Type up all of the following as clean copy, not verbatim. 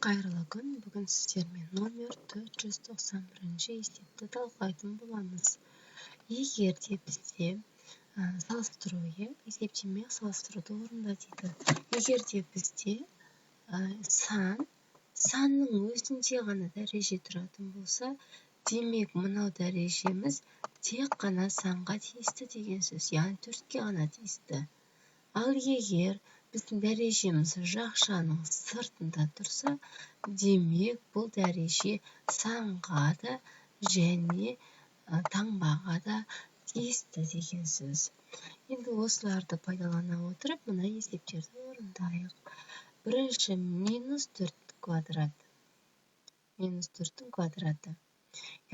Қайырлы күн! Бүгін сіздермен номер 491 есепті талқылайтын боламыз. Егер де бізде салыстыру, иә, есептеме салыстыруды орында дейді. Егер де бізде сан, санның өзінде ғана дәреже тұратын болса, демек, мынау дәрежеміз тек қана санға тиісті деген сөз, яғни төртке ғана тиісті. Ал егер біздің дәрежеміз жақшаның сыртында тұрса, демек, бұл дәреже санға да және таңбаға да тиісті деген сөз. Енді осыларды пайдалана отырып, мына есептерді орындайық. Бірінші, минус төрт квадрат. Минус төрттің квадраты,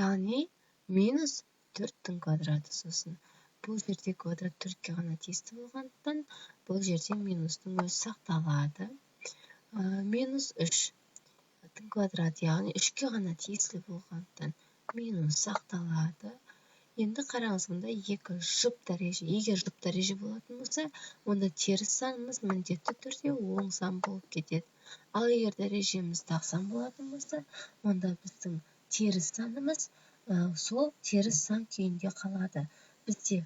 яғни минус төрттің квадраты. Сосын бұл жерде квадрат төртке ғана тиісті болғандықтан, бұл жерде минустың өзі сақталады. Минус үштің квадраты, яғни үшке ғана тиесілі болғандықтан, минус сақталады. Енді қараңыз, мұнда екі жұп дәреже. Егер жұп дәреже болатын болса, онда теріс санымыз міндетті түрде оң сан болып кетеді. Ал егер дәрежеміз тақ сан болатын болса, онда біздің теріс санымыз сол теріс сан күйінде қалады. Бізде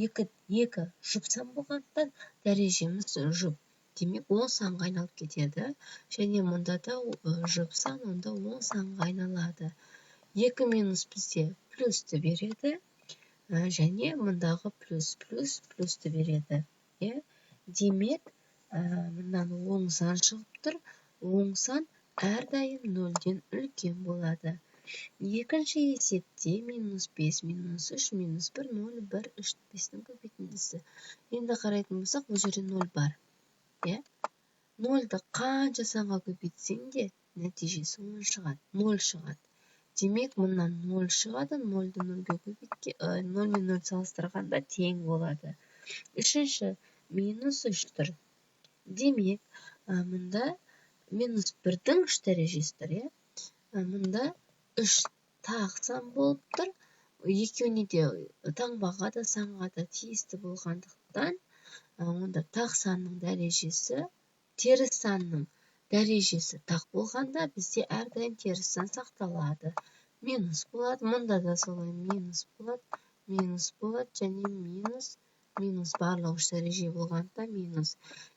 екі жұп сан болғандықтан, дәрежеміз жұп, демек, оң санға айналып кетеді. Және мұнда да жұп сан, онда оң санға айналады. Екі минус бізде плюсті береді және мұндағы плюс, плюс плюсті береді, иә. Демек, мындан оң сан шығып тұр. Оң сан әрдайым нөлден үлкен болады. Екінші есепте минус бес, минус үш, минус бір, нөл, бір, үш, бестің көбейтіндісі. Енді қарайтын болсақ, бұл жерде нөл бар, иә. Нөлді қанша санға көбейтсең де, нәтижесі он шығады, ноль шығады. Демек, мындан ноль шығады. Нольді нөлге көбейтке, ноль мен ноль салыстырғанда тең болады. Үшінші, минус үш тұр. Демек, мұнда минус бірдің үш дәрежесі тұр, иә. Мұнда үш тақ сан болып тұр. Екеуіне де, таңбаға да, санға да тиісті болғандықтан, онда тақ санның дәрежесі, теріс санның дәрежесі тақ болғанда, бізде әрдайым теріс сан сақталады, минус болады. Мұнда да солай, минус болады, минус болады және минус, минус. Барлығы үш дәреже болғандықтан, минус.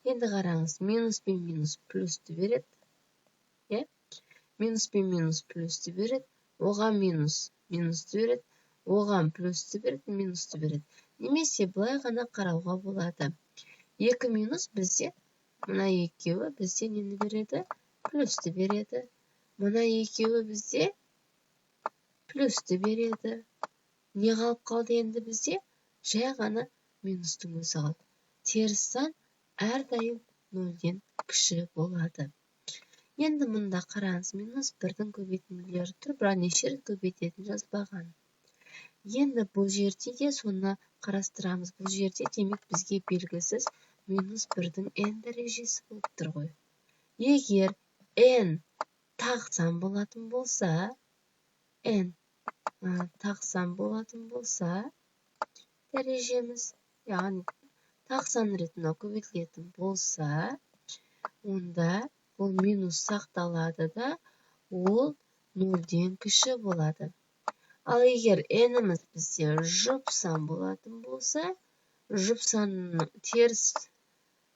Енді қараңыз, минус пен минус плюсті береді, иә. Минус пен минус плюсті береді, оған минус минусты береді, оған плюсті береді, минусты береді. Немесе былай ғана қарауға болады: екі минус бізде, мына екеуі бізде нені береді? Плюсті береді. Мына екеуі бізде плюсті береді. Не қалып қалды енді бізде? Жай ғана минустың өзі қалды. Теріс сан әрдайым нөлден кіші болады. Енді мұнда қараңыз, минус бірдің көбейтінділері тұр, бірақ неше рет көбейтетінін жазбаған. Енді бұл жерде де соны қарастырамыз. Бұл жерде, демек, бізге белгісіз минус бірдің n дәрежесі болып тұр ғой. Егер n тақ сан болатын болса, n тақ сан болатын болса, дәрежеміз, яғни тақ сан ретінде көбейтілетін болса, онда бұл минус сақталады да, ол нөлден кіші болады. Ал егер n-іміз бізде жұп сан болатын болса, жұп санның, теріс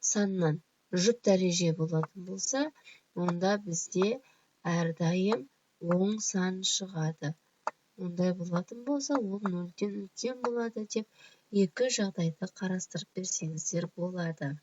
саннан жұп дәреже болатын болса, онда бізде әрдайым оң сан шығады. Ондай болатын болса, ол нөлден үлкен болады деп екі жағдайды қарастырып берсеңіздер болады.